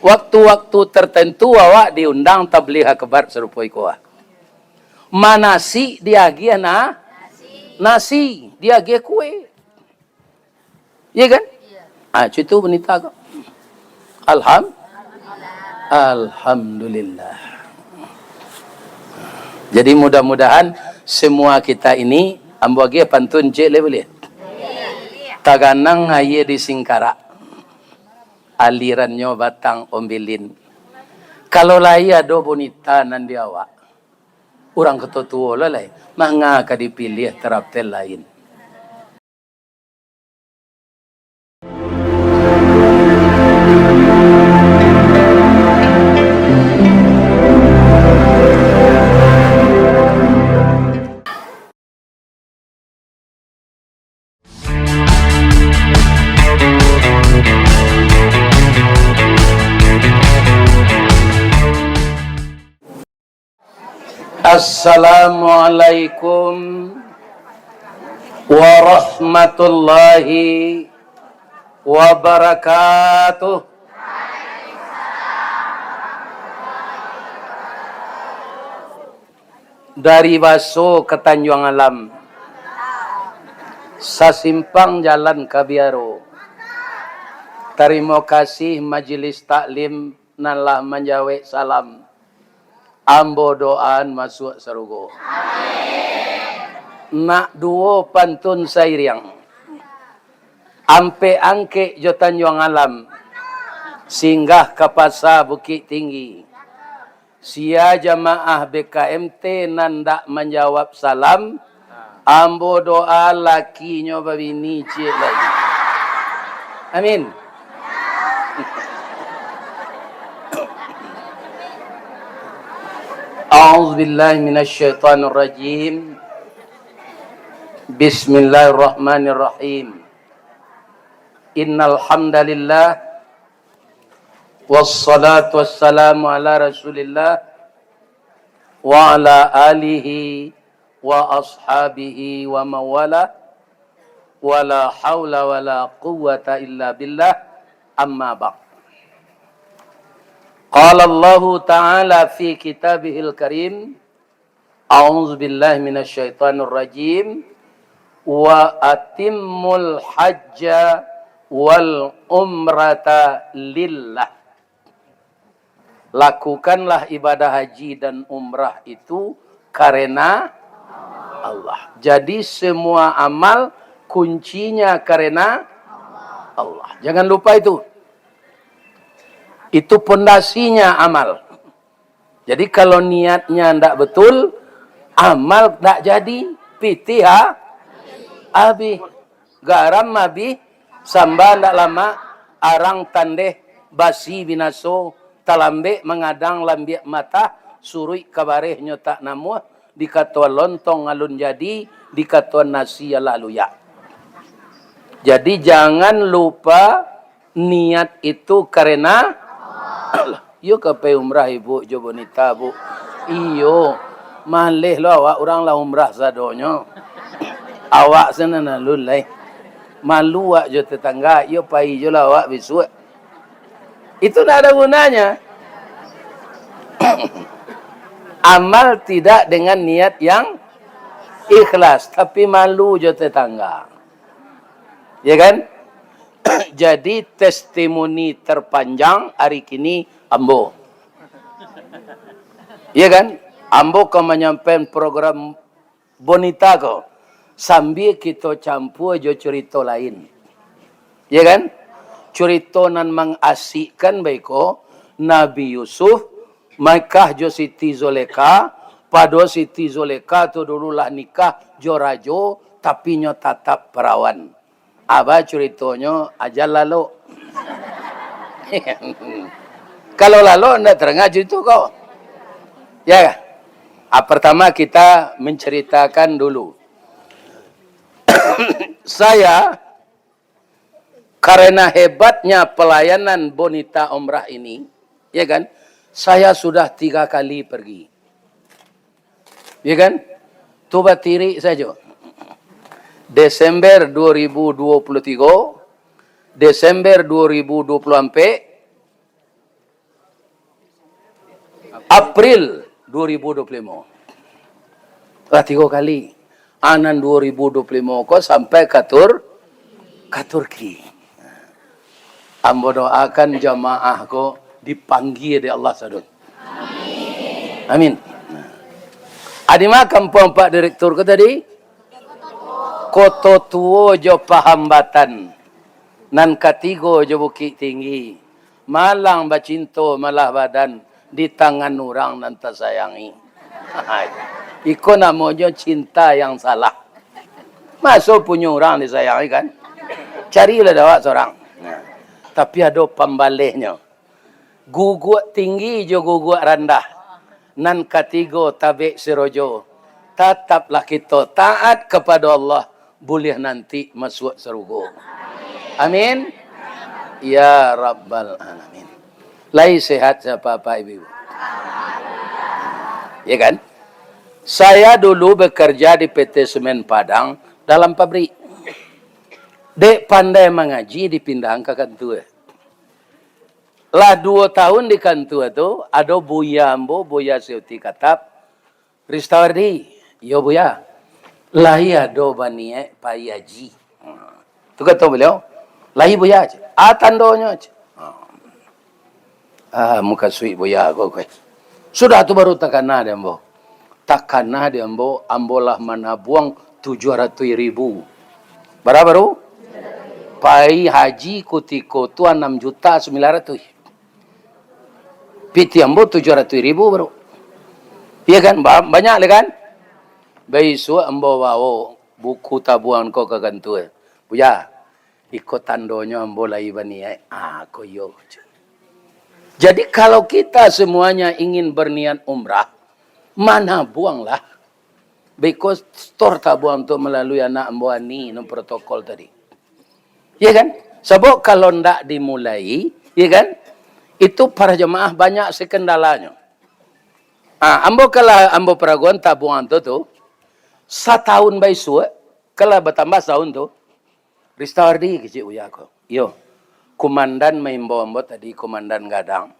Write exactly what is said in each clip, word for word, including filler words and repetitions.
Waktu-waktu tertentu awak diundang tabligh akbar sarupo iko ah. Manasi diagiah na-, nasi, diagiah kue. Iya kan? Ah, cuy tu wanita ko. Alham-, Alhamdulillah. Jadi mudah-mudahan semua kita ini, ambo agiah pantun ciek lai buliah? Taganang aia di singkarak, alirannyo batang ombilin. Kalau lai ado bunita nan di awak, urang katuo-tuo lo lai, manga ka dipiliah tarapel lain. Assalamualaikum warahmatullahi wabarakatuh. Dari Baso ka Tanjuang Alam, sasimpang jalan ka Biaro. Tarimo kasih Majelis Taklim nan lah manjawek salam. Ambo doaan masuak sarugo. Nak duo pantun sairiang. Ampek Angkek jo Tanjuang Alam, singgah ka Pasa Bukik Tinggi. Sia jamaah B K M T nan dak manjawab salam, ambo doa lakinyo babini ciek lai. Amin. A'udzubillahi minasyaitonirrajim. Bismillahirrahmanirrahim. Innal hamdalillah, wassalatu wassalamu ala Rasulillah, wa ala alihi wa ashabihi wa mawala, wa la haula wa la quwwata illa billah, amma ba'd. Qala Allahu ta'ala fi kitabihil karim, a'udzubillahi minasyaitonirrajim, wa atimmul hajja wal umrata lillah. Lakukanlah ibadah haji dan umrah itu karena Allah. Jadi, semua amal kuncinya karena Allah. Jangan lupa itu. Itu pondasinya amal. Jadi, kalau niatnya ndak betul, amal ndak jadi. Pitih ha-, habih. Garam abih, samba ndak lamak, arang tandeh, basi binaso, talambek mangadang lambiak matah, suruik ka barehnyo tak namuah, dikatoan lontong alun jadi, dikatoan nasi alah luyak. Jadi, jangan lupa niat itu karena Allah. Iyo ka pai umrah ibu jo bonita, Bu? Iyo. Maleh lo awak, urang lah umrah sadonyo. Awak sinan alun lai. Malu awak jo tetangga, iyo pai jo lah awak bisuak. Itu ndak ada gunanya. Amal tidak dengan niat yang ikhlas, tapi malu jo tetangga. Ya kan? Jadi, testimoni terpanjang hari kini ambo. Ya kan? Ambo ka manyampaikan program Bonita ko, sambia kito campua jo curito lain. Ya kan? Curito nan mangasikkan baiko, Nabi Yusuf nikah jo Siti Zulaikha, pado Siti Zulaikha tu dulu lah nikah jo rajo, tapi nyo tatap parawan. Aba curitonyo, ajal lalok. Kalau lalok, ndak tarangah curito ko. Ya, ah, pertama kita menceritakan dulu. Saya, karena hebatnya pelayanan Bonita Umrah ini, ya kan, saya sudah tiga kali pergi. Ya kan? Tu batirik sajo. Desember dua ribu dua puluh tiga, Desember dua ribu dua puluh ampek, April dua ribu dua puluh lima. Lah tigo kali. Anan dua ribu dua puluh lima ko sampai ka Tur-, ka Turki. Ambo doakan jamaah ko dipanggia dek Allah sadonyo. Amin. Adi mah kampuang Pak Direktur ko tadi? Koto Tuo jo Pahambatan. Nan katigo jo Bukik Tinggi. Malang bacinto malah badan di tangan urang nan tasayangi. Iko namonyo cinta yang salah. Maso punyo urang disayangi kan? Carilah dek awak sorang. Nah, tapi ado pambalehnyo. Guguak tinggi jo guguak randah. Nan katigo tabek sirojo. Tataplah kito taat kapado Allah, buliah nanti masuak sarugo. Amin. Ya Rabbal Alamin. Lai sehat sia Bapak Ibu? Ya kan? Saya dulu bekerja di P T Semen Padang dalam pabrik. Dek pandai mangaji, dipindahan ka kantua. Lah duo tahun di kantua tu, ado buya ambo, Buya Seuti Katap, "Ristawardi." "Iyo, Buya." "Lai ado baniaik pai haji." Tu kato baliau, "Lai, Buya," cek. "Ah, tandonyo," cek. Ah, mukasuik Buya ko, ko. Sudah tu baru takana dek ambo. Takana dek ambo, ambo lah manabuang tujuah ratuih ribu. Bara baru? Pai haji kutiko tu anam juta sambilan ratuih. Pitih ambo tujuah ratuih ribu baru. Iya kan? Ba-, banyak lah kan? Baisuak ambo bawo buku tabuang ko ka kantua. "Buya, iko tandonyo ambo lai baniaik." "Ah, ko iyo," cek. Jadi, kalau kita semuanya ingin berniat umrah, manabuanglah. Beko setor tabuang tu malalui anak ambo Ani nan protokol tadi. Iya kan? Sabab kalau ndak dimulai, iya kan? Itu para jamaah banyak sekendalanyo. Ah, ambo kalah, ambo paraguan tabuang tu, tu, satahun baisuak, kalah batambah satahun tu, "Ristawardi," kecek Buya ko. "Iyo, Kumandan maimbau ambo tadi, Kumandan Gadang.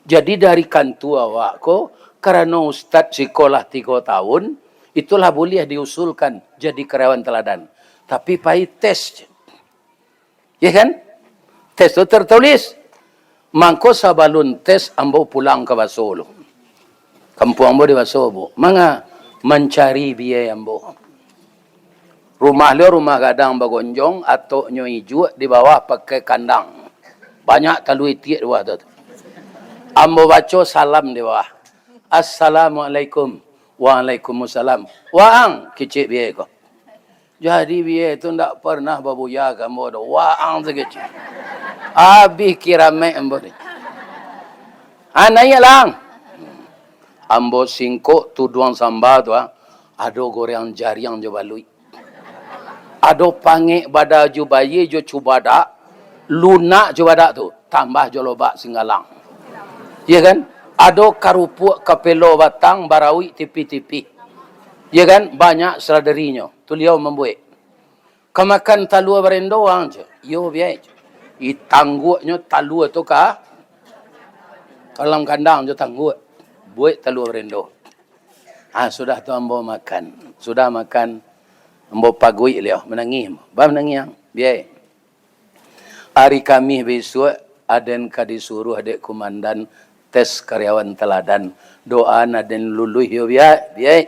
Jadi dari kantua awak ko, karano ustad siko lah tigo tahun, itulah buliah diusulkan jadi karyawan teladan. Tapi pai tes." Ya kan? Tes tu tertulis. Mangko sabalun tes, ambo pulang ka Baso lu. Kampuang ambo di Baso, Bu. Manga? Mancari biyai ambo. Rumah liau rumah gadang bagonjong, atoknyo ijuak, di bawah pakai kandang. Banyak talua itiak di bawah tu. Ambo baco salam di bawah. "Assalamualaikum." "Waalaikumsalam." "Waang," kecek biyai ko. Jadi biyai tu ndak pernah babuya ka ambo doh. Waang sakecek. Abih kiramek ambo ni. "Ah, naiak lang." Ambo singkok tuduang samba tu, ah. Ado goreng jariang jo baluik. Ado pangek badaju bayie jo cubadak, lunak cubadak tu, tambah jo lobak singgalang. Iya kan? Ado karupuak kapelo batang barawik tipih-tipih. Iya kan? Banyak seladarinyo. Tu liau mambuek. "Ka makan talua barendo, Ang?" cek. "Iyo, biyai," cek. Ditangguaknyo talua tu ka dalam kandang jo tangguak. Buek talua barendo. Ah, sudah tu ambo makan. Sudah makan, ambo paguik liau, manangih. "Ba manangih, Ang?" "Biyai, ari Kamih bisuak, aden ka disuruah dek kumandan tes karyawan teladan. Doaan aden luluih yo, biyai, biyai."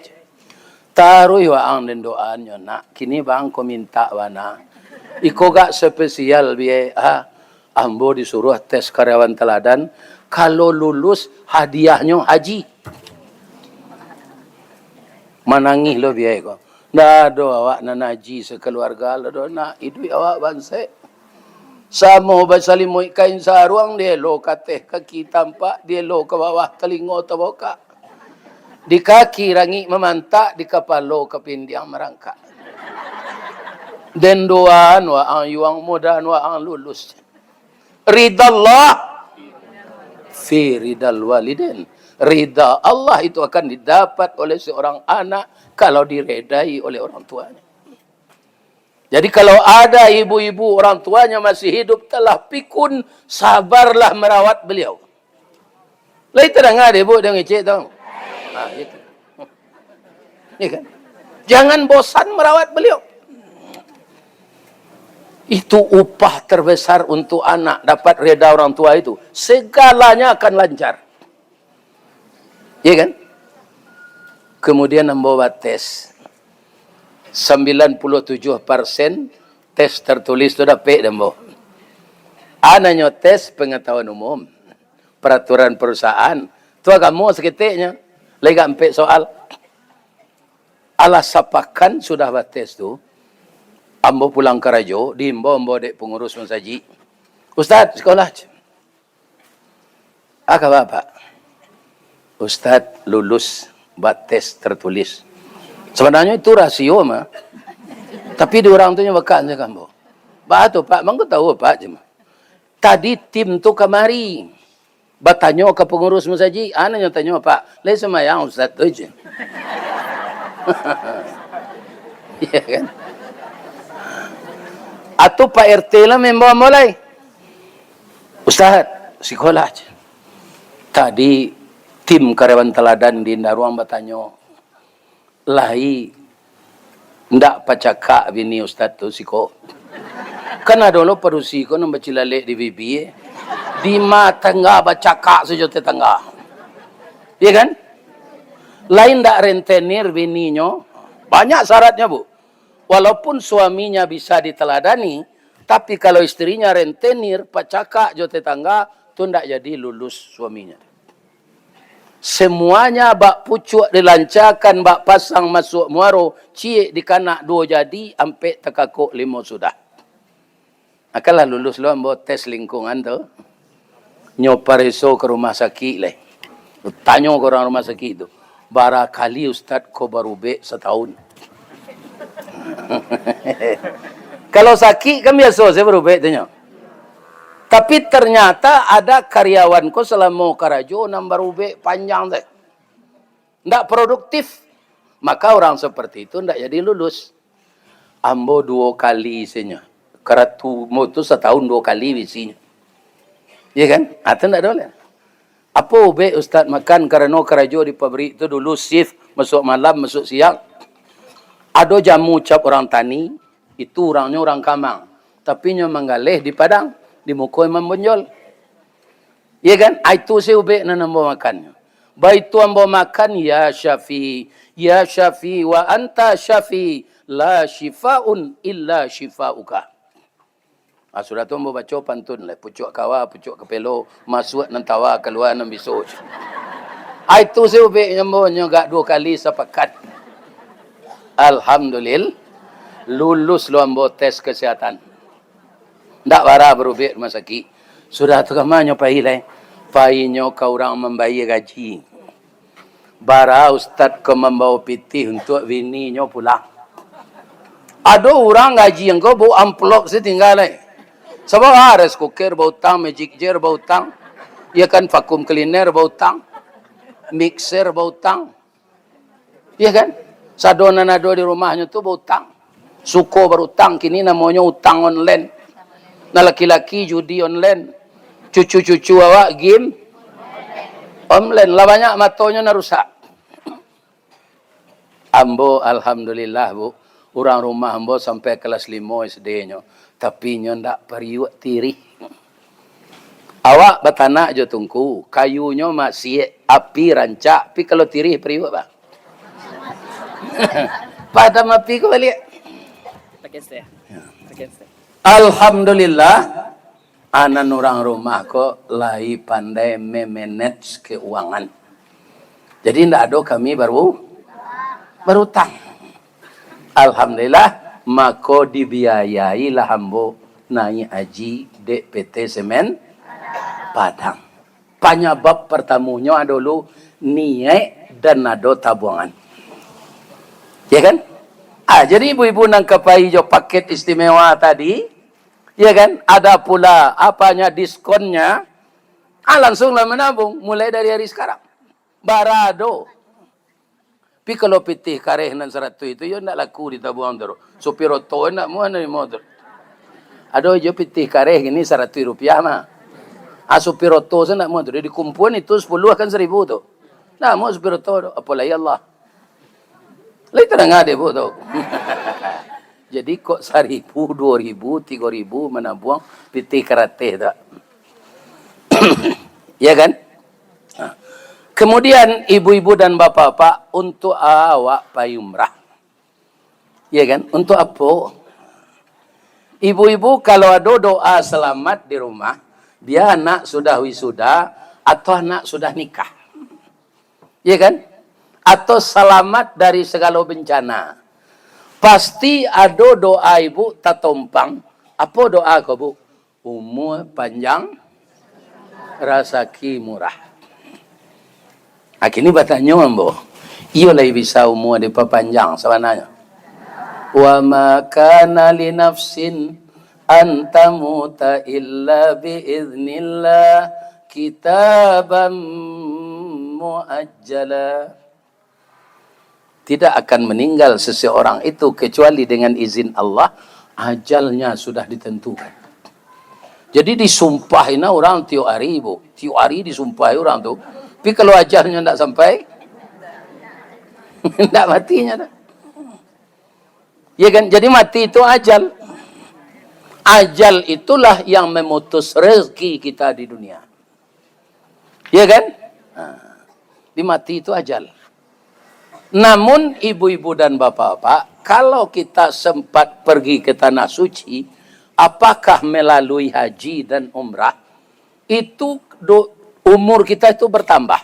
"Taruih waang den doaannyo, nak. Kini bang ko mintak bana. Iko gak spesial, biyai, ha. Ambo disuruah tes karyawan teladan. Kalau lulus, hadiahnyo haji." Manangih lo biyai ko. "Ndak ado awak nan haji sakaluarga lo doh, nak. Iduik awak bansek. Samo basalimuik kain saruang, dielo ka ateh kaki tampak, dielo ka bawah talingo tabokak. Di kaki rangik mamantak, di kapalo kapindiang marangkak. Den doaan waang yuang, mudahan waang lulus. Ridallah fi ridal walidain." Rida Allah itu akan didapat oleh seorang anak kalau diredai oleh orang tuanya. Jadi, kalau ada ibu-ibu orang tuanya masih hidup, telah pikun, sabarlah merawat beliau. Lai tadanga dek Ibu, dia ngecek tu. Ha, gitu. Ya kan? Jangan bosan merawat beliau. Itu upah terbesar untuk anak, dapat reda orang tua itu. Segalanya akan lancar. Ya kan? Kemudian ambo bates. Sembilan puluh tujuh persen tes tertulis tu dapek dek ambo. A nanyo tes pengetahuan umum, peraturan perusahaan. Tu agamo saketeknyo. Lai ka ampek soal. Alah sapakan sudah bates tu, ambo pulang karajo, diimbau ambo dek pangurus masajik. "Ustaz, sikolah." "A kaba, Pak?" "Ustaz lulus bates tertulis." Sabananyo itu rahasia mah. Tapi di urang tu nyo bakak sajo ka ambo. "Baa tu, Pak?" "Mangko tahu, Pak," cuma. "Tadi tim tu kamari, batanyo ka pangurus masajik." "A nanyo tanyo, Pak?" "Lai sumbayang ustaz tu," je. Ya kan? Atau Pak R T lah membawa mulai. "Ustaz, sikolah," je. "Tadi tim karyawan teladan di Indaruang batanyo, lai ndak pacakak bini ustaz tu siko." Kan ado lo padusi ko nan bacilalek di bibia, eh. Di ma tangga bacakak sajo tetangga. Ya kan? Lai ndak rentenir bininyo. Banyak syaratnyo, Bu. Walaupun suaminya bisa diteladani, tapi kalau istrinya rentenir, pacakak jo tetangga, tu ndak jadi lulus suaminya. Semuanya bak pucuak dilancakan, bak pasang masuak muaro, ciek dikanak duo jadi, ampek takakok limo sudah. Akanlah lulus lo ambo tes lingkungan tu. Nyo pareso ka rumah sakik lai. Tanyo ka urang rumah sakik tu, "Bara kali ustaz ko barubek satahun?" Kalau sakik kan biaso sajo barubek tu nyo. Tapi ternyata ada karyawan ko salamo karajo nan barubek panjang tu. Ndak produktif. Maka orang seperti itu ndak jadi lulus. Ambo duo kali isinyo. Karatu mo tu satahun duo kali isinyo. Ya kan? Ah, tu ndak ado lah. Apo ubek ustaz makan karano karajo di pabrik tu dulu shift, masuk malam, masuk siang. Ado jamu cap urang tani, itu urangnyo urang kamang. Tapi nyo manggaleh di padang, di muko imam bonjol. Iya kan? Ah, itu se ubek nan ambo makan. Baitu ambo makan, ya Syafi, ya Syafi, wa anta Syafi, la syifaun illa syifauka. Ah, sudah tu ambo baco pantun lah, pucuak kawa, pucuak kapelo, masuak nan tawa, kalua nan biso. Ah, itu se ubek ambo nyo agak duo kali sapakan. Alhamdulillah, lulus lo ambo tes kesehatan. Ndak bara barubek rumah sakik. Sudah tu ka ma nyo pai lai? Painyo ka urang mambayia gaji. Bara ustad ko mambawa pitih untuak bininyo pulang. Ado urang gaji angko bau amplop se tingga lai. Sabab ah, rice cooker bautang, magic jar bautang, ya kan, vacuum cleaner bautang, mixer bautang. Iya kan? Sado nan ado di rumahnyo tu bautang. Suko barutang, kini namonyo utang online. Nah, laki-laki judi online. Cucu-cucu awak game online. Lah banyak matonyo nan rusak. Ambo, alhamdulillah, Bu. Urang rumah ambo sampai kelas limo S D-nyo. Tapi inyo ndak pariuak tirih. Awak batanak jo tungku, kayunyo masiak, api rancak, tapi kalau tirih pariuak, bah. Padam api ko baliak. Pakai seh. Ya. Pakai seh. Alhamdulillah, anan urang rumah ko lai pandai memanage keuangan. Jadi, ndak ado kami baru, barutang. Alhamdulillah, mako dibiayailah ambo naiak haji dek P T Semen Padang. Panyabab partamonyo ado lu niaik dan ado tabuangan. Ya kan? Ah, jadi ibu-ibu nan ka pai jo paket istimewa tadi, ya kan? Ada pula, apanya, diskonnya. Ah, langsunglah menabung, mulai dari hari sekarang. Bara ado. Tapi kalau pitih kareh nan saratuih tu, yo ndak laku ditabuang tu. Supir oto ndak muah narimo tu. Ado jo pitih kareh kini saratuih rupiah mah. Ah, supir oto sajo ndak muah tu. Dia dikumpuan itu sapuluah kan saribu tu. Ndak muah supir oto tu. Apolai Allah. Lai tadanga dek ibu tu. Jadi kok saribu, duo ribu, tigo ribu manabuang pitih karateh tu. Ya kan? Nah. Kemudian ibu-ibu dan bapak-bapak, untuk awak pai umrah. Ya kan? Untuk apo? Ibu-ibu, kalau ado doa selamat di rumah, bia anak sudah wisuda atau anak sudah nikah. Ya kan? Atau selamat dari segalo bencana. Pasti ado doa ibu tatompang. Apo doa ko, Bu? Umua panjang, rasaki murah. Ah, kini batanyo ambo, iyo lai bisa umua dipapanjang sabananyo? Wa ma kana li nafsin an tamuta illa bi idznillah kitaban muajjala. Tidak akan meninggal seseorang itu kecuali dengan izin Allah, ajalnya sudah ditentukan. Jadi disumpahi nah urang tiok ari, Bu. Tiok ari disumpahi urang tu. Tapi kalau ajalnyo ndak sampai, ndak matinyo dah. Ya kan? Jadi mati itu ajal. Ajal itulah yang memutus rezeki kita di dunia. Ya kan? Nah, di mati itu ajal. Namun ibu-ibu dan bapak-bapak, kalau kita sempat pergi ke tanah suci, apakah melalui haji dan umrah, itu do-, umur kita itu bertambah.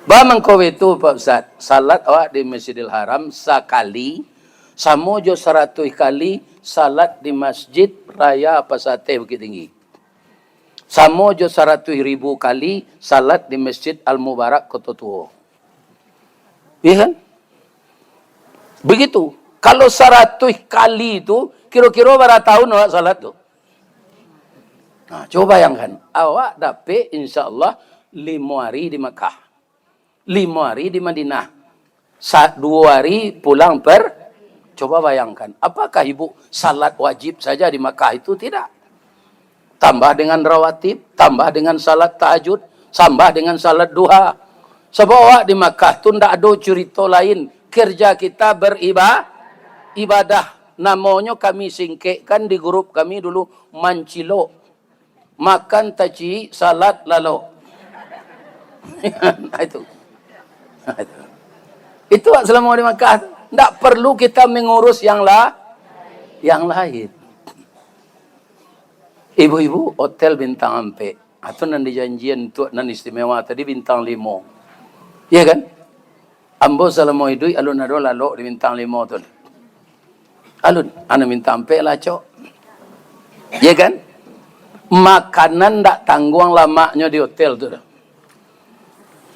Ba mangko itu, Pak Ustaz, salat awak di Masjidil Haram sakali, samo jo saratuih kali salat di Masjid Raya Pasar Ateh Bukittinggi. Samo jo saratuih ribu kali salat di Masjid Al-Mubarak Koto Tuo. Iya kan? Begitu. Kalau saratuih kali tu, kiro-kiro bara tahun awak salat tu? Nah, coba bayangkan. Awak dapek, insya Allah, limo hari di Makkah. Limo hari di Madinah. Sa-, duo hari pulang per-, coba bayangkan, apakah ibu salat wajib saja di Makkah itu? Tidak. Tambah dengan rawatib, tambah dengan salat tahajud, tambah dengan salat duha. Sabab awak di Makkah tu ndak ado curito lain. Kerja kita beriba-, ibadah. Namonyo kami singkekkan di grup kami dulu mancilok. Makan taciik, salat lalok. Nah, itu. Nah, itu. Itu selama di Makkah. Ndak perlu kita mengurus yang la-, yang lain. Ibu-ibu, hotel bintang ampek. Atau nan dijanjian tu nan istimewa tadi bintang limo. Iya kan? Ambo salamo iduik alun ado lalok di bintang limo tu. Alun, anu bintang ampek lah, cok. Iya kan? Makanan ndak tangguang lamaknyo di hotel tu doh.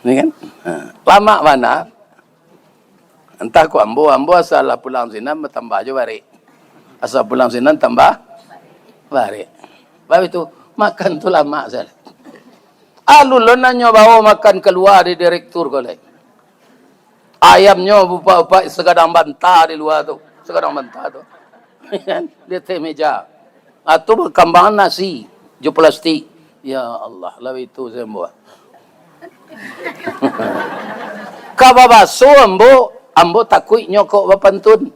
Iya kan? Ha. Lamak bana. Antah ko ambo, ambo asa lah pulang sinan batambah jo barek. Asa pulang sinan tambah barek. Baru itu, makan tu lamak sajo. Alun lo nan nyo bawo makan kalua di direktur ko lai. Ayamnyo bapak-bapak sagadang banta di lua tu. Sagadang banta tu. Di ateh meja. Atau bakambangan nasi jo plastik. Ya Allah, lah itu sajo ambo. Ka babaso ambo, ambo takuik nyo kok bapantun.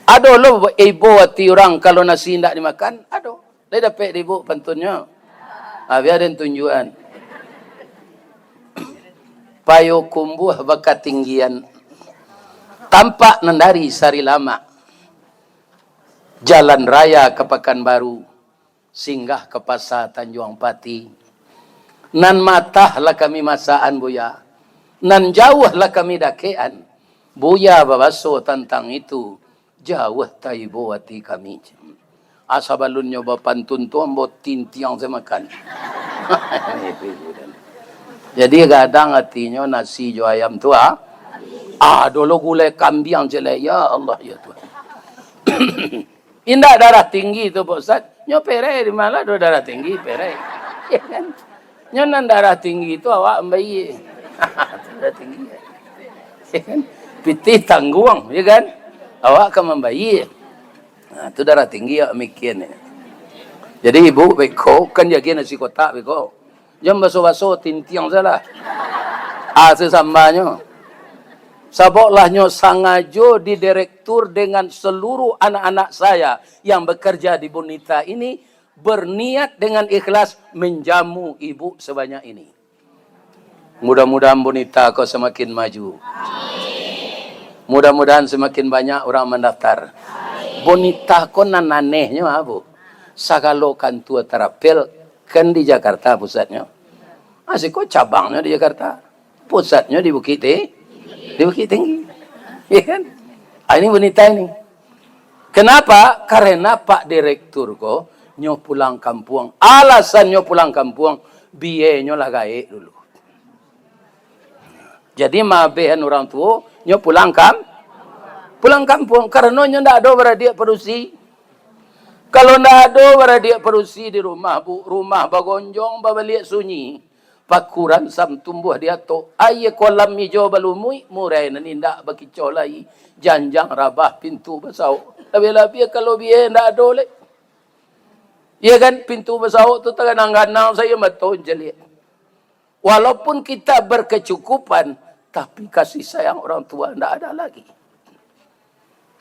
Ado lo ibo ati urang kalau nasi indak dimakan? Ado. Lai dapek di ibu pantunnyo? Ah, bia den tunjuakan. Payokumbuah bakatinggian, tampak nan dari Sarilamak, jalan raya ka Pakanbaru, singgah ka Pasa Tanjuang Pati. Nan matah lah kami masakan, Buya. Nan jauah lah kami dakekan. Buya babaso tantang itu, jauah taibo ati kami. Asa balunnyo bapantun tu ambo tintiang sajo makan. Jadi gadang atinyo nasi jo ayam tu, ah. Ah, dulu gulai kambiang ciek lai. Ya Allah, ya Tuhan. Indak darah tinggi tu, Pak Ustaz. Nyo perek di ma lah ado darah tinggi, perek. Ya kan? Nyo nan darah tinggi tu awak mambayia. Darah tinggi. Ya kan? Pitih tangguang, ya kan? Awak ka mambayia. Nah, tu darah tinggi awak mikia ni. Jadi ibu beko, kan jagi nasi kotak beko. Jan baso-baso, tintiang salah. Ah, sasambanyo. Sabab lah nyo sangajo di direktur dengan seluruh anak-anak saya yang bekerja di Bonita ini berniat dengan ikhlas menjamu ibu sebanyak ini. Mudah-mudahan Bonita ko samakin maju. Mudah-mudahan samakin banyak urang mandaftar. Bonita ko nan anehnyo apo? Sagalo kantua tarapel kan di Jakarta pusatnyo. Ah, siko cabangnyo di Jakarta. Pusatnyo di Bukit Ti-, di Bukittinggi. Ya kan? Ah, ini Bonita ini. Kenapa? Karena Pak Direktur ko nyo pulang kampuang. Alasan nyo pulang kampuang, biayanyo lah gaek dulu. Jadi, maabehan urang tuo, nyo pulang kam-, pulang kampuang. Karano nyo ndak ado baradiak padusi. Kalau ndak ado baradiak padusi di rumah, Bu, rumah bagonjong, babaliak sunyi. Paku ransam tumbuah di atok, aia kolam ijo balumuik, murai nan indak bakico lai, janjang rabah, pintu basaok. Labiah-labiah kalau biaya ndak ado lai. Iya kan, pintu basaok tu taganang-ganang sajo mato mancaliak. Walaupun kita berkecukupan, tapi kasih sayang orang tua ndak ada lagi.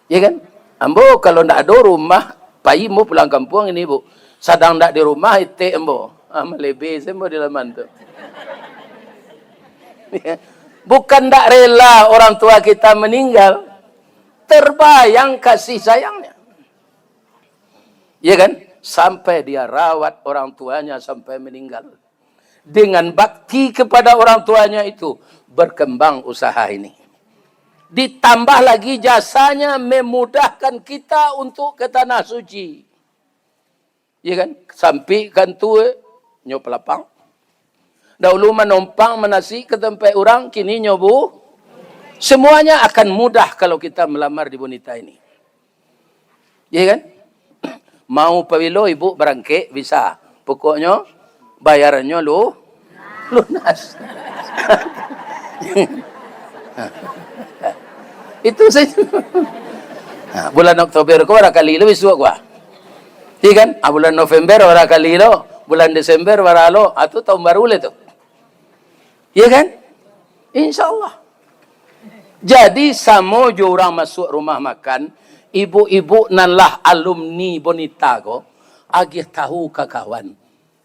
Ya kan? Ambo kalau ndak ado rumah, pai ambo pulang kampuang ini, Bu. Sadang ndak di rumah, etek ambo. Ah, malebe se ambo di laman tu. Ya. Bukan ndak rela orang tua kita meninggal, terbayang kasih sayangnya. Ya kan? Sampai dia rawat orang tuanya sampai meninggal. Dengan bakti kepada orang tuanya itu, berkembang usaha ini. Ditambah lagi jasanya memudahkan kita untuk ke Tanah Suci. Ya kan? Sampai kantua, nyo palapang. Dahulu manompang manasi ka tampek urang, kini nyo bu-, semuanya akan mudah kalau kita melamar di Bonita ini. Ya kan? Mau pabilo ibu barangkek, bisa. Pokoknyo, bayarannyo lu-, lunas. Itu saja. Ha, bulan Oktober ko barakali lo bisuak ko. Iya kan? Ah, bulan November barakali lo, bulan Desember bara lo, ah, tu tahun baru lah tu. Iya kan? Insya Allah. Jadi, samo jo urang masuak rumah makan, ibu-ibu nan lah alumni Bonita ko, agiah tahu ka kawan.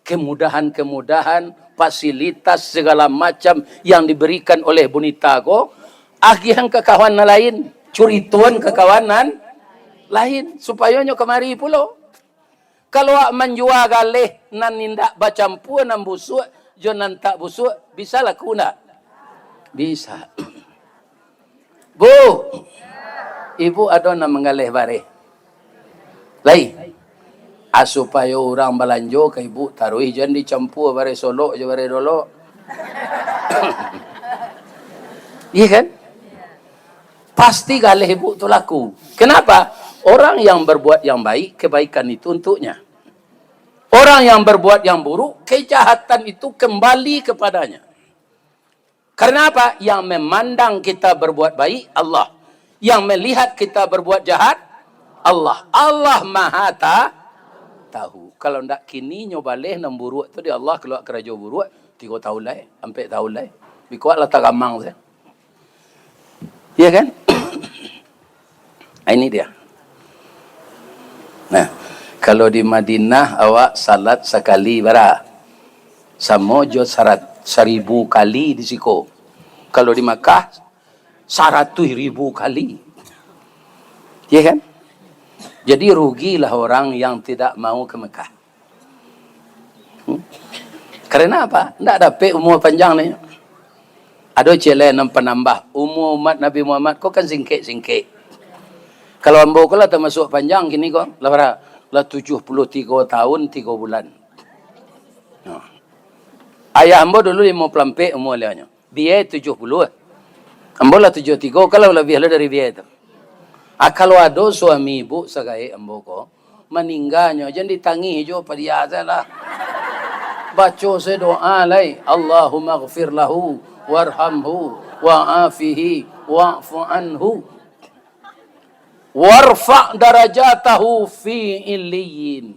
Kemudahan-kemudahan, fasilitas segala macam yang diberikan oleh Bonita ko, agiahan ka kawan nan lain, curitoan ka kawan nan lain, supayo nyo kamari pulo. Kalau awak manjua galeh nan indak bacampua, nan busuak jo nan tak busuak, bisa laku ndak? Bisa. Bu, ibu ado nan manggaleh bareh? Lai. Ah, supayo urang balanjo ka ibu taruih, jan dicampua bareh Solok jo bareh Dolok. Iya kan? Pasti galeh ibu tu laku. Kenapa? Orang yang berbuat yang baik, kebaikan itu untuknya. Orang yang berbuat yang buruk, kejahatan itu kembali kepadanya. Karena apa? Yang memandang kita berbuat baik, Allah. Yang melihat kita berbuat jahat, Allah. Allah Maha Ta-, Tahu. Kalau ndak kini nyo baleh nan buruak tu di Allah, kalua karajo buruak, tigo tahun lai, ampek tahun lai. Bikuak lah tagamang se. Iya kan? Ah, ini dia. Nah, kalau di Madinah, awak salat sakali bara? Samo jo sarat-, saribu kali di siko. Kalau di Makkah, saratuih ribu kali. Iya kan? Jadi, rugilah orang yang tidak mau ke Mekah. Hmm? Karena apa? Ndak dapek umua panjang ni. Ado ciek lai nan panambah. Umua umat Nabi Muhammad ko kan singkek-singkek. Kalau ambo ko lah tamasuak panjang kini ko, lah bara? Lah tujuah puluah tigo tahun tigo bulan. Nah. Ayah ambo dulu limo puluah ampek umua baliaunyo. Bia tujuah puluah. Ambo lah tujuah tigo, kalau labiah lo dari bia tu. Ah, kalau ado suami ibu sagaek ambo ko, maningganyo, jan ditangih jo, padia sajolah. Baco se doa lai, "Allahumma ghfir lahu, warhamhu, wa'afihi, wa'fu anhu. Warfa' darajatahu fi illiyin."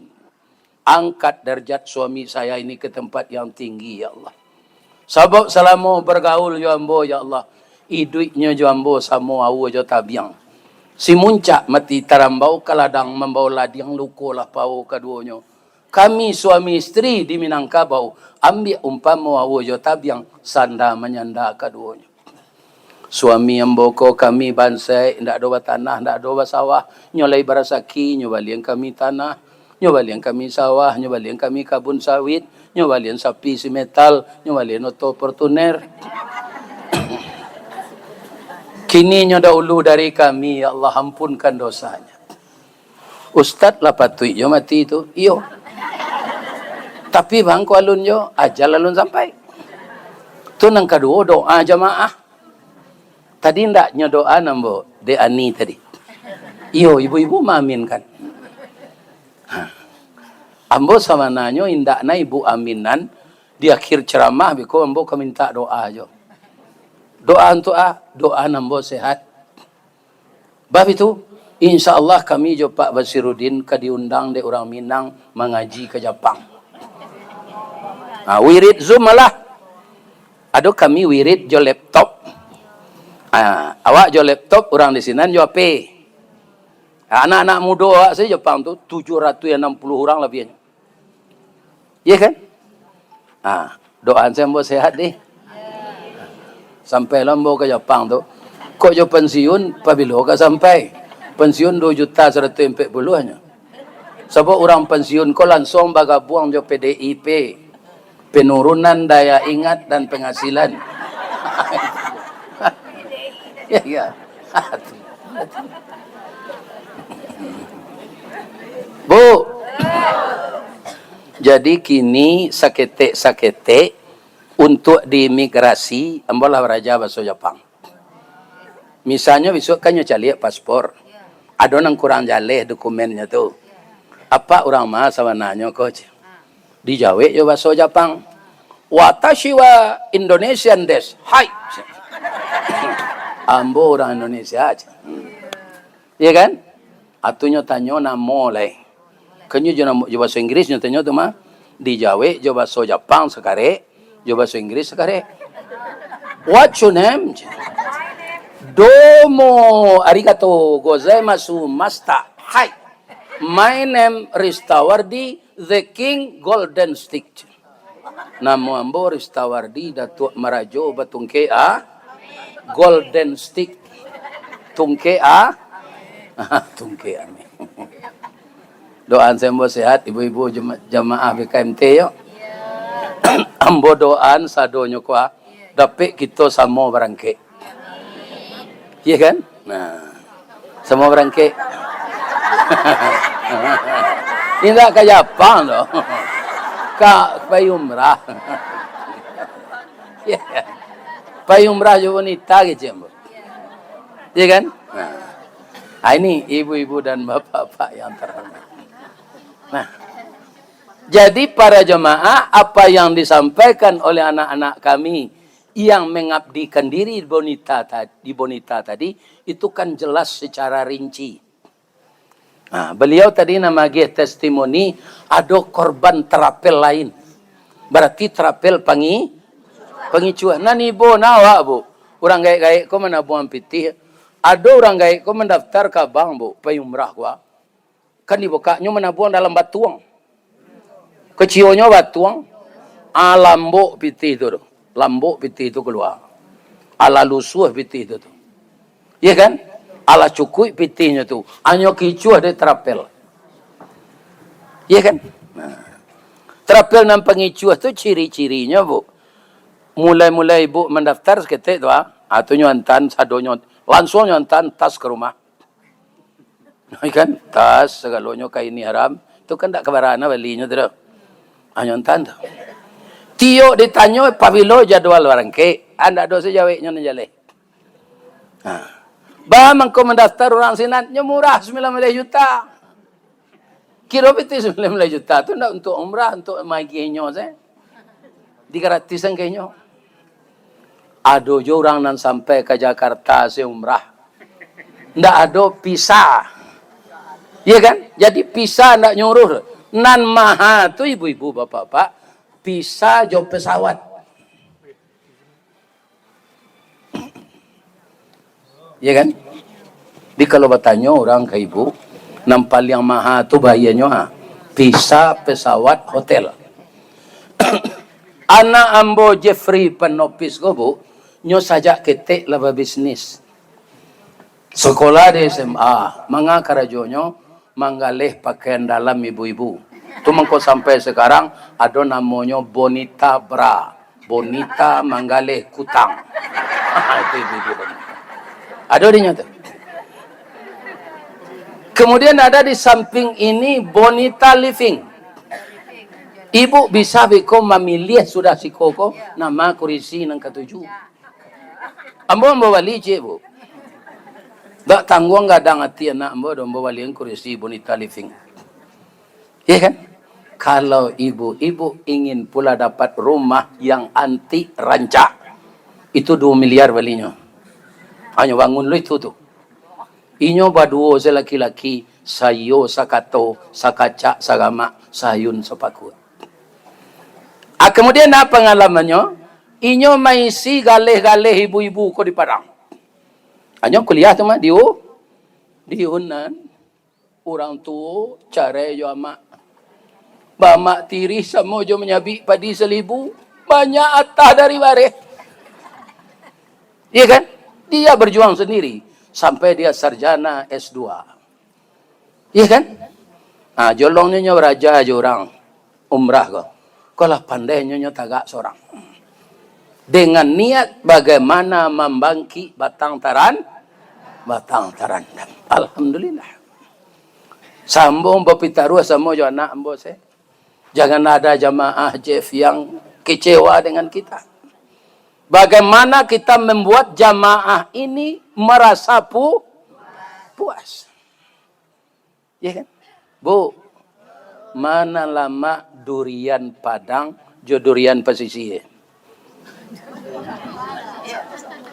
Angkat darjat suami saya ini ke tempat yang tinggi, ya Allah. Sabab salamo bagaul jo ambo, ya Allah, iduiknyo jo ambo samo aua jo tabiang. Si muncak mati tarambau, ka ladang mambao ladiang, luko lah pao kaduonyo. Kami suami istri di Minangkabau, ambiak umpamo aua jo tabiang, sanda manyanda kaduonyo. Suami ambo ko kami bansaik, indak ado batanah, indak ado basawah. Nyo lai barasaki, nyo balian kami tanah, nyo balian kami sawah, nyo balian kami kabun sawit, nyo balian sapi si metal, nyo balian oto Fortuner. Kini nyo dahulu dari kami, ya Allah, ampunkan dosanya. Ustad lah patuik jo mati tu. Iyo. Tapi bang, ko alun jo, ajal alun sampai. Tu nan kaduo, doa jamaah. Tadi ndak nyo doa ambo, Dek Ani tadi. Iyo, ibu-ibu maaminkan. Ha. Ambo sabananyo indak na ibu aminan di akhir ceramah, biko ambo ka mintak doa jo. Doa untuak a, doa ambo sehat. Bab itu, insya Allah kami jo Pak Basirudin ka diundang dek urang Minang mangaji ka Japang. Ha, wirid Zoom malah. Ado kami wirid jo laptop. Ha, awak jo laptop, urang di sinan jo H P. Ha, anak-anak mudo awak sajo Japang tu, tujuh ratus anam puluh urang labiahnyo. Iya kan? Ha, doaan se ambo sehat deh. Sampai lo ambo ka Japang tu. Kok jo pensiun, pabilo ka sampai? Pensiun dua juta saratus ampek puluahnyo. Sabab urang pensiun ko langsuang bagabuang jo P D I P. Penurunan daya ingat dan penghasilan. Ya, ya. Bu, jadi kini saketek-saketek untuak di imigrasi, ambo lah baraja baso Japang. Misalnyo, bisuak kan nyo caliak paspor. Ado nan kurang jaleh dokumennyo tu. Apak urang ma sabananyo ko, ceh? Dijawek jo baso Japang. "Watashi wa Indonesian desu." "Hai." Ambo urang Indonesia, ceh. Iya kan? Atunyo tanyo namo lai. Kan nyo jo namo, jo baso Inggris nyo tanyo tu mah. Dijawek jo baso Japang sakarek, jo baso Inggris sakarek. "What's your name?" "Domo arigato gozaimasu, master." "Hai. My name Ristawardi, the King Golden Stick." "Namo ambo Ristawardi, Datuak Marajo Batungkek, ah, Golden Stick." Tungkek, ah? Tungkek, amin. Doaan se ambo sehat, ibu-ibu jema-, jamaah B K M T yo. Ambo doaan sadonyo ko, ah, dapek kito samo barangkek. Iya kan? Nah. Samo barangkek. Indak ka Japang doh. Ka pai umrah. Iya. Pai umrah jo wanita kecek, Bu. Iya kan? Nah. Ah, ini ibu-ibu dan bapak-bapak yang terhormat. Nah. Jadi para jemaah, apa yang disampaikan oleh anak-anak kami yang mengabdikan diri di Bonita ta-, di Bonita tadi, itu kan jelas secara rinci. Nah, beliau tadi nan magiah testimoni, ado korban terapel lain. Berarti terapel pangi-, pangicuah. Nan ibo na awak, Bu. Urang gaek-gaek ko manabuang pitih. Ado urang gaek ko mandaftar ka bank, Bu, pai umrah ko, ah. Kan dibukaknyo manabuang dalam batuang. Kacionyo batuang, ah, lambok pitih tu, tu. Lambok pitih tu kalua. Alah lusuah pitih tu, tu. Iya kan? Alah cukuik pitihnyo tu. Anyo kicuah dek terapel. Iya kan? Nah. Terapel nan pangicuah tu ciri-cirinyo, Bu. Mulai-mulai ibu mandaftar saketek tu, ah. Ah, tu nyo antaan sadonyo. Langsuang nyo antaan tas ka rumah. Kan? Tas, sagalonyo, kain ihram. Tu kan dak kabarana balinyo tu doh. Hanyo antaan tu. Tiok ditanyo, "Pabilo jadwal barangkek?" Ah, ndak doh sajaweknyo nan jaleh. Ha. Ba mangko mandaftar urang sinan, nyo murah sambilan baleh juta. Kiro pitih sambilan baleh juta tu ndak untuak umrah, untuak magiahnyo sajo. Digratisan ka inyo. Ado juo urang nan sampai ka Jakarta se umrah. Ndak ado visa. Iya kan? Jadi visa ndak nyuruh. Nan maha tu, ibu-ibu, bapak-bapak, pisa jo pesawat. Ya kan? Jadi kalau batanyo urang ka ibu, nan paliang maha tu bahayanyo, ha, pisa, pesawat, hotel. Anak ambo Jeffrey Panopis ko, Bu, nyo sajak ketek lah babisnis. Sekolah di S M A, manga karajonyo manggaleh pakaian dalam ibu-ibu. Tu mangko sampai sekarang ado namonyo Bonita Bra, Bonita manggaleh kutang. Itu ibu-ibu Bonita. Ado dinyo tu. Kemudian ada di samping ini Bonita Living. Ibu bisa biko mamiliah sudah siko ko nama kurisi nan katuju. Ambo, ambo bali ciek, Bu. Dak tangguang gadang ati anak ambo, ambo balian kurisi Bonita Living. Ya kan? Kalau ibu-ibu ingin pula dapat rumah yang antik rancak, itu dua miliar balinyo. Hanyo bangun lo itu tu. Inyo baduo se laki-laki, saiyo sakato, sakacak sagamak, saayun sapakua. Ah, kemudian, ah, pangalamannyo, inyo maisi galeh-galeh ibu-ibu ko di Padang. Hanyo kuliah tu mah di U-, di Unan. Urang tuo carai jo amak. Baamak tiri samo jo manyabik padi salibu, banyak atah dari bareh. Iya kan? Dia berjuang sendiri sampai dia sarjana S dua. Iya kan? Ah, jolongnyo nyo baraja jo urang umrah ko. Ko lah pandai nyo, nyo tagak sorang. Dengan niat bagaimana mambangkik batang taran-, batang tarandam. Alhamdulillah. Sambung bapitaruah samo jo anak ambo se. Jangan ada jamaah Jeff yang kecewa dengan kita. Bagaimana kita membuat jamaah ini merasa pu-, puas? Ya kan? Bu, mana lamak durian Padang jo durian pasisia?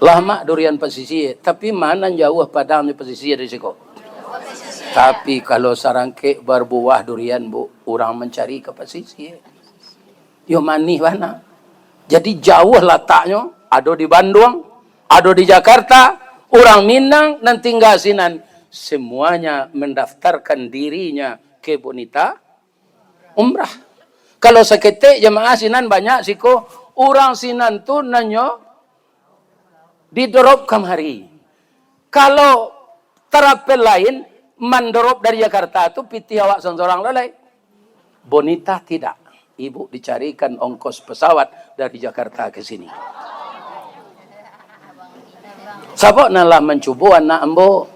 Lamak durian pasisia, tapi mana jauah Padang jo pasisia dari siko? Tapi kalau sarangkek berbuah durian, Bu, urang mancari ka pasisia. Yo manih bana. Jadi jauah lataknyo, ado di Bandung, ado di Jakarta, urang Minang nan tingga sinan, semuanya mendaftarkan dirinya ke Bonita Umrah. Kalau saketek jamaah sinan banyak siko, urang sinan tu nanyo didorop kamari. Kalau tarapel lain mandorop dari Jakarta tu pitih awak sorang-sorang lo lai. Bonita tidak. Ibu dicarikan ongkos pesawat dari Jakarta ke sini. Sabab nan lah mancubo anak ambo.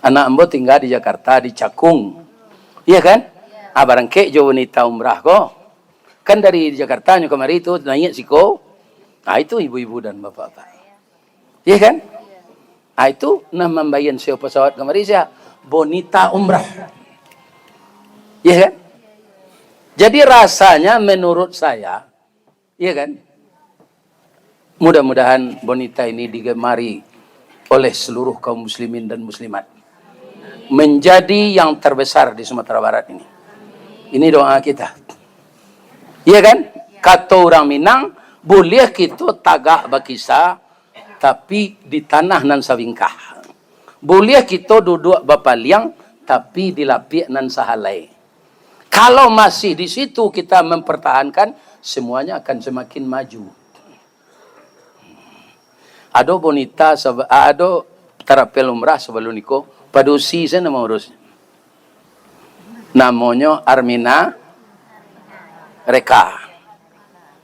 Anak ambo tingga di Jakarta, di Cakung. Iya kan? Ah, barangkek jo Bonita umrah ko. Kan dari Jakarta nyo kamari tu, naiak siko. Ah, itu ibu-ibu dan bapak-bapak. Iya kan? Ah, itu nah mambayar sewa pesawat kamari sia? Bonita Umrah. Iya kan? Jadi rasanya menurut saya, iya kan? Mudah-mudahan Bonita ini digemari oleh seluruh kaum muslimin dan muslimat. Menjadi yang terbesar di Sumatera Barat ini. Ini doa kita. Iya kan? Kato urang Minang, buliah kito tagak bakisa, tapi di tanah nan sabingkah. Buliah kito duduak bapaliang, tapi di lapiak nan sahalai. Kalau masih di situ kita mempertahankan, semuanya akan semakin maju. Ado Bonita saba-, ado tarapel umrah sabalun iko, padusi sajo namo urus. Namonyo Armina Reka.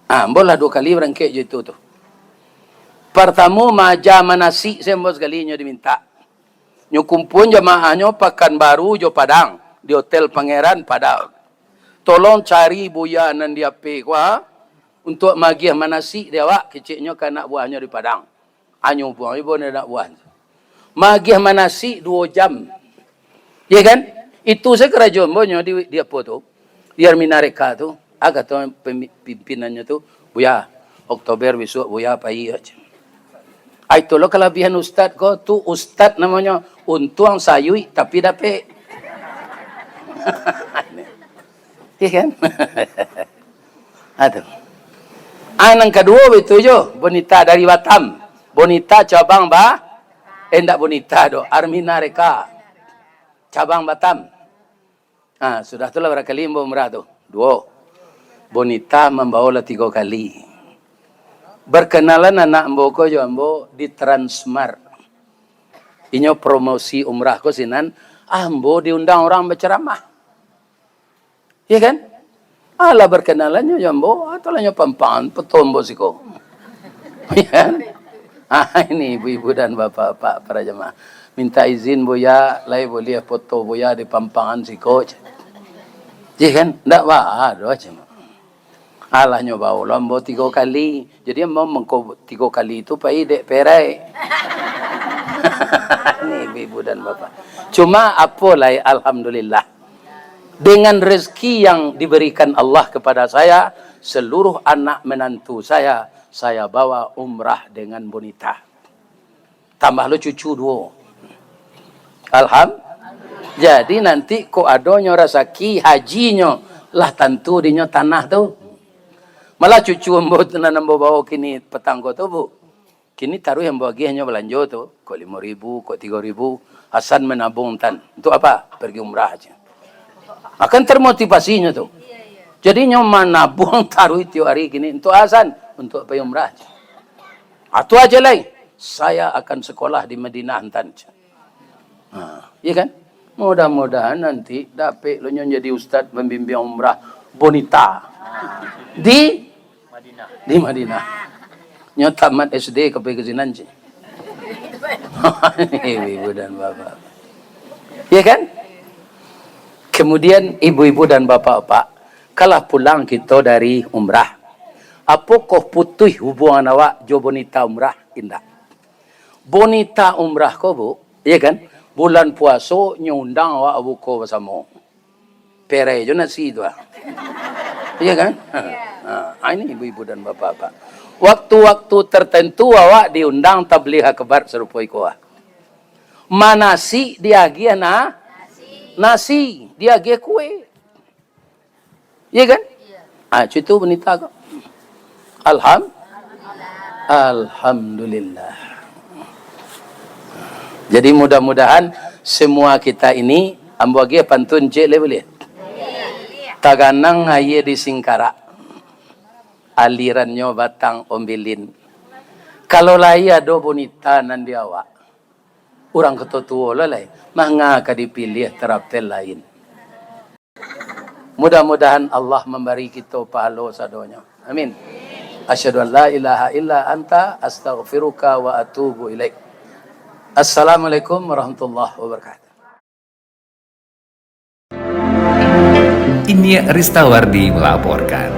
Ah, ambo lah duo kali barangkek jo itu tu. Partamo maaja manasik sajo ambo sakali nyo dimintak. Nyo kumpuan jamaahnyo Pakanbaru jo Padang, di Hotel Pangeran Padang. Tolong cari buya nan di A P ko, ha, untuak magiah manasik di awak, keceknyo ka anak buahnyo di Padang. Anyo buang ibo ni anak buah. Magiah manasik duo jam. Ya kan? Itu sajo karajo ambo nyo di, di apo tu? Di Armina Reka tu. Ah, kato pemi-, pimpinannyo tu, "Buya, Oktober bisuak Buya pai aja." Ah, itu lo kalabiahan ustad ko, tu ustad namonyo, untuang sayuik tapi dapek. Iya kan? Aduh. Ah, nan kaduo itu jo, Bonita dari Batam. Bonita cabang ba, eh, ndak Bonita doh, Armina Reka. Cabang Batam. Ah, sudah tu lah bara kali ambo umrah tu? Duo. Bonita mambawo lah tigo kali. Berkenalan anak ambo ko jo ambo di Transmart. Inyo promosi umrah ko sinan, ambo diundang urang bacaramah. Iya kan? Alah berkenalannyo jo ambo, ah, tu lah nyo pampangan, foto ambo siko. Iya kan? Ah, ini ibu-ibu dan bapak-bapak para jamaah. Minta izin Buya, lai buliah foto Buya di pampangan siko, cek. Iya kan? Ndak baa doh, cek. Alah nyo bawo lo ambo tigo kali. Jadi ambo mangko tigo kali tu pai dek perai. Ini ibu-ibu dan bapak. Cuma apo lai, alhamdulillah. Dengan rezeki yang diberikan Allah kepada saya, seluruh anak menantu saya, saya bawa umrah dengan Bonita. Tambah lo cucu duo. Alham-, jadi nanti kok adonyo rasaki hajinyo, lah tantu dinyo tanah tu. Malah cucu ambo tu nan ambo bawo kini patang ko tu, Bu. Kini taruih ambo agiahnyo balanjo tu, kok limo ribu, kok tigo ribu, Hasan manabuang tan. Untuk apa? Pergi umrah aja. Akan termotivasinyo tu. Jadi nyo manabuang taruih tiok hari kini, untuk Hasan, untuk pai umrah aja. Atu aja lai, saya akan sekolah di Madinah antan. Ha, iya kan? Mudah-mudahan nanti dapek lo nyo jadi ustaz pembimbing umrah Bonita di, di Madinah. Nyo tamat S D ka pai ka sinan, cik. Ibu-ibu dan bapak. Iya kan? Kemudian ibu-ibu dan bapak-bapak, kalah pulang kito dari umrah. Apokoh putuih hubungan awak jo Bonita umrah? Indak. Bonita umrah ko, Bu, iya kan? Bulan puaso nyo undang awak buko basamo. Perai jo nasi tu ah. Iya kan? Ha, ha, ini ibu-ibu dan bapak-bapak. Waktu-waktu tertentu awak diundang tabligh akbar sarupo iko ah. Manasi diagiah na-, nasi, diagiah kue. Iya kan? Ah, cucu Bonita ko. Alham-, Alhamdulillah. Jadi mudah-mudahan semua kita ini, ambo agiah pantun cik lai buliah? Taganang aia di Singkarak, alirannyo Batang Ombilin. Kalau lai ado Bonita nan di awak, urang ka tuo-tuo lo lai, manga ka dipiliah tarapel lain. Mudah-mudahan Allah mambari kito pahalo sadonyo. Amin. Asyhadu an la ilaha illa anta, astaghfiruka wa atubu ilaik. Assalamualaikum warahmatullahi wabarakatuh. Iniak Ristawardi melaporkan.